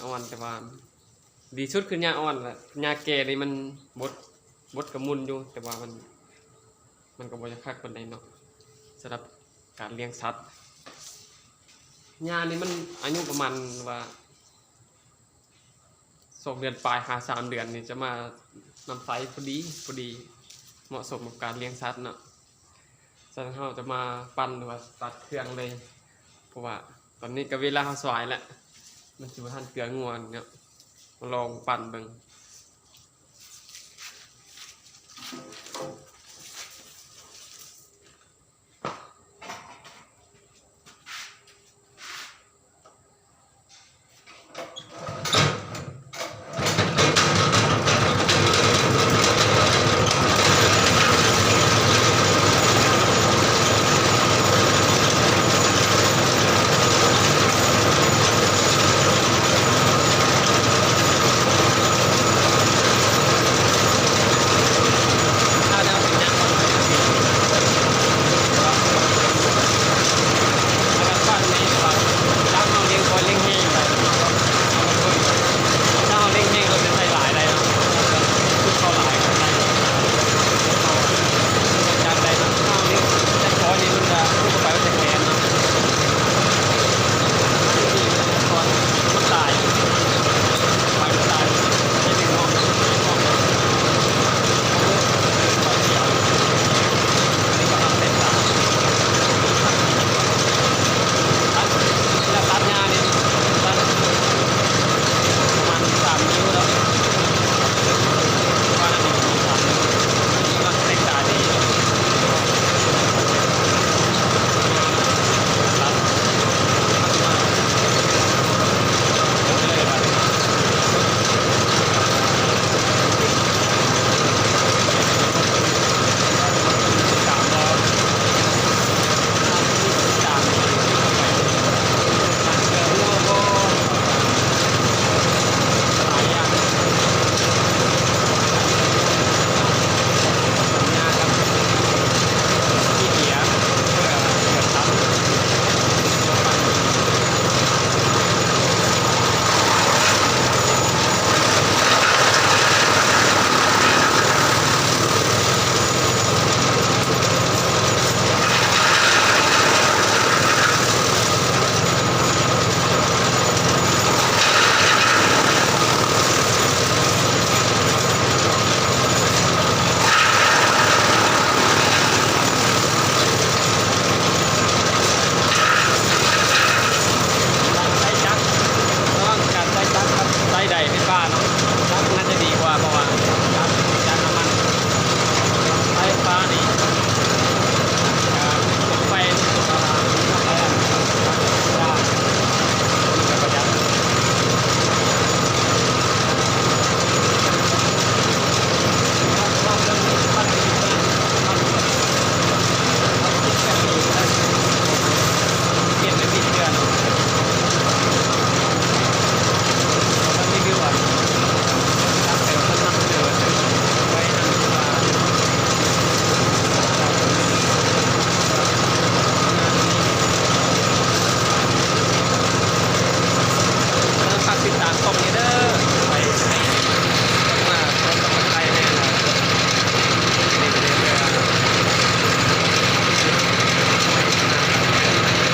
ອ່ອນ ແຕ່ວ່າດີສຸດຄືຫຍ້າອ່ອນແຫຼະ. ຫຍ້າແກ່ນີ້ມັນບົດ ບົດກະໝຸ່ນຢູ່ ແຕ່ວ່າມັນ ມັນກໍບໍ່ຢາກຄັກປານໃດເນາະ ສຳລັບການລ້ຽງສັດ. ຫຍ້ານີ້ມັນອາຍຸປະມານວ່າ ສອງເດືອນປາຍຫາສາມເດືອນນີ້ຈະມານຳໃຊ້ພໍດີ ພໍດີ ເໝາະສົມກັບການລ້ຽງສັດເນາະ. ສະນັ້ນເຮົາຈະມາປັ່ນ ຫຼືວ່າຕັດເຄື່ອງເລີຍ ເພາະວ່າຕອນນີ້ກໍເວລາເຮົາສາຍແລ້ວ ມັນຊິບໍ່ທັນເກືອງົວເນາະ. ມາລອງປັ່ນເບິ່ງ. ໃຊ້ຈັກ ລະຫວ່າງການໃຊ້ຈັກກັບໃຊ້ໄດໄຟຟ້າເນາະ.